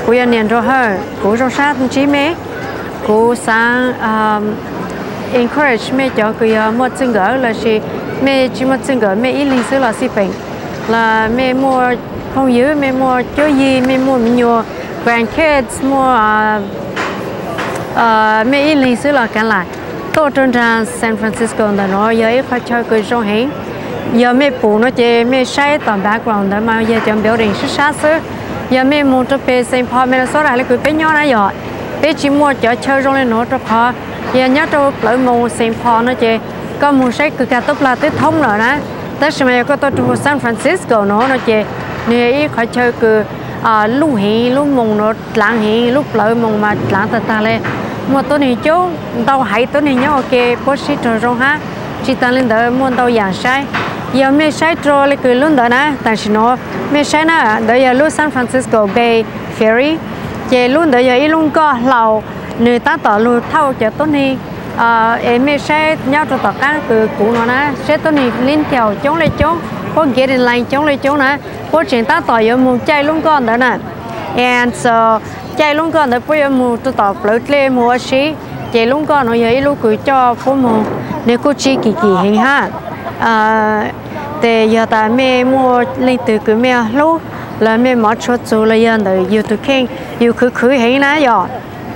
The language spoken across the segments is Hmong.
Kuv yog niam nrog hawm, kuv zoo sab ntsib mej. Kuv xaav encourage mej cov kws yog muaj txij nkawm lossis mej tsis muaj txij nkawm, mej ib leeg xwb los xij peem, los mej muaj phooj ywg, mej muaj cuab yig, mej muaj me nyuam, grandkids, muaj mej ib leeg xwb los kav lam tuaj rau nraag San Francisco ntawm nuav yog ib qhov chaw kws zoo heev. Yog mej pum no ces mej saib tom background ntawd mas yog cov building sib sab xwb. Yog mej moog rau peg Saint Paul, Minnesota le kws peb nyob na yog, peb tsis muaj cov chaw zoo le nuav rau qhov yog nyob rau plawv moos Saint Paul no ces koj moog saib kws kag tub plag twb thoob lawm na. Tab sis mas yog koj tuaj rau San Francisco no no ces nwg yog ib qhov chaw kws luj heev, lub moos nuav dlaav heev, lub plawv moos mas dlaav tag tag le. Muaj tuab neeg coob, ntau heev tuab neeg nyob ua ke, puab sib raug zoo hab. Tsis taag le ntawd muaj ntau yaam saib. Yog mej saib rau le kws lub ntawd na, tam sim nuav mej saib na, ntawd yog lub San Francisco Bay Ferry. Ces lub ntawd yog ib lub nkoj hlau, nwg taab tom lug thauj cov tuab neeg. Es mej saib nyob rau tom qaab kws kuv no na, saib tuab neeg lib ntiaus coob le coob, puab get in line coob le coob na, puab tseem taab tom yuav moog caij lub nkoj ntawd na. And so caij lub nkoj ntawd puab yuav moog rau tom plawv dlej moog ua si. Ces lub nkoj nuav yog ib lub kws coj puab moog, nwg kuj tsis kim kim heev hab. Tes yog tas mej muaj leej twg kws mej hlub, los mej mov tshua txug los yog ntawm yug tug kheej, yug khwv khwv heev na yog,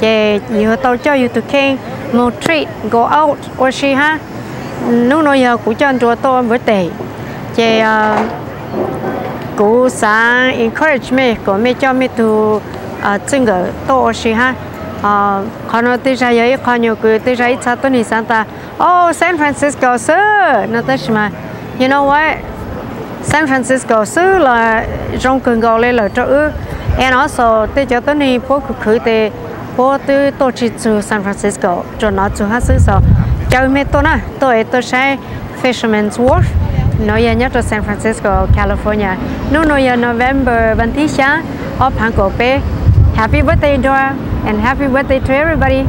ces yug tau coj yug tug kheej moog trip, go out ua si hab. Nub nuav yog kuv coj nruas tuaj ua birthday, ces kuv xaav encourage mej kom mej coj mej tug txij nkawm tuaj ua si hab. Qhov nuav tej zag yog ib qho nyuas kws tej zag ib txha tuab neeg xaav tas, oh, San Francisco xwb no, tab sis mas, you know what, San Francisco xwb los zoo kawg nkaus le lawm rau wb. And also tej cov tuab neeg puab khwv khwv tes puab twb tuaj tsis txug San Francisco, tsuas nov txug hab xwb. So caw mej tuaj na, tuaj es tuaj saib Fisherman's Wharf. Nuav yog nyob rau San Francisco, California. Nub nuav yog November vas thib xyaa, ob phaav kaum peb. Happy birthday, Dora, and happy birthday to everybody.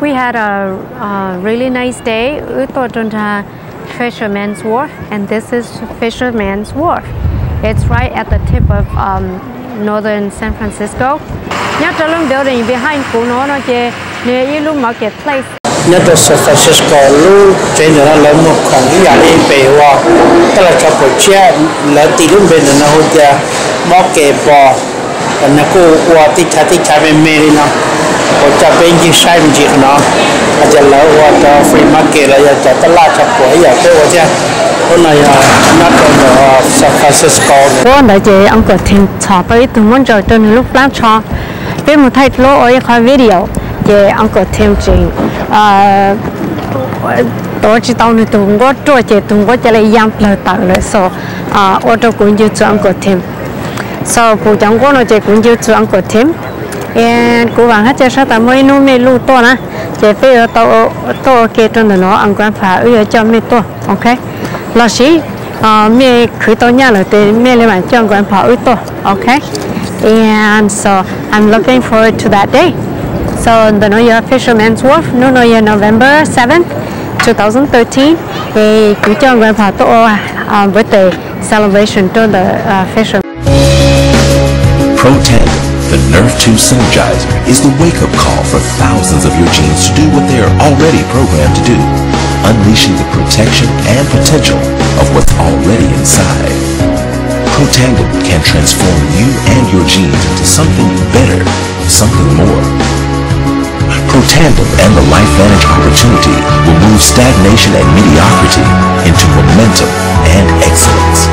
We had a, uh really nice day. Wb tuaj rau nraag Fisherman's Wharf, and this is Fisherman's Wharf. It's right at the tip of um, northern San Francisco. Nyob rau lub building behind kuv nuav no ces nws yog ib lub marketplace. Nyob rau San Francisco lub tsev ntawm no lawv muag khoom ib yam li pem uas taj laj tsho puam tsiab, lawv tis lub npe ntawm no hu tias Market Ball. Nws kuj ua teb chaws teb chaws me me li no, kuv coj peb ncig saib me ntsis qhov no, hais tias lawv ua cov flea market los yog cov taj laj tsho puam ib yam peb ua thiab. Lub no yog nyob rau ntawm San Francisco. Ua ntawd ces Uncle Tim txhom tau ib tug muab ntsaws rau nws lub plab tsho. Peb mus thaij duab ua ib qho video, ces Uncle Tim tseem tuav tsis tau nws tus nquab ruaj ces tus nquab ca le yaa plawg tawm lawm, so ua rau kuv ncu txug Uncle Tim. So kuv cov nquab no ces kuv ncu txug Uncle Tim. Kuv vaam hab ca sab tas muaj ib hnub mej luj tuaj na, ces peb yuav tau tuaj ua ke rau ntawm no, Grandpa wb yuav coj mej tuaj, ok? Lossis mej khwv tau nyaj lawm tes mej le maam coj Grandpa wb tuaj, ok? And so I'm looking forward to that day. So ntawm no yog Fisherman's Wharf, hnub no yog November seventh, two thousand thirteen, es kuv coj Grandpa tuaj ua birthday celebration rau ntawm Fisherman. Protandim, the Nerve two Synergizer, is the wake-up call for thousands of your genes to do what they are already programmed to do, unleashing the protection and potential of what's already inside. Protandim can transform you and your genes into something better, something more. Protandim and the LifeVantage opportunity will move stagnation and mediocrity into momentum and excellence.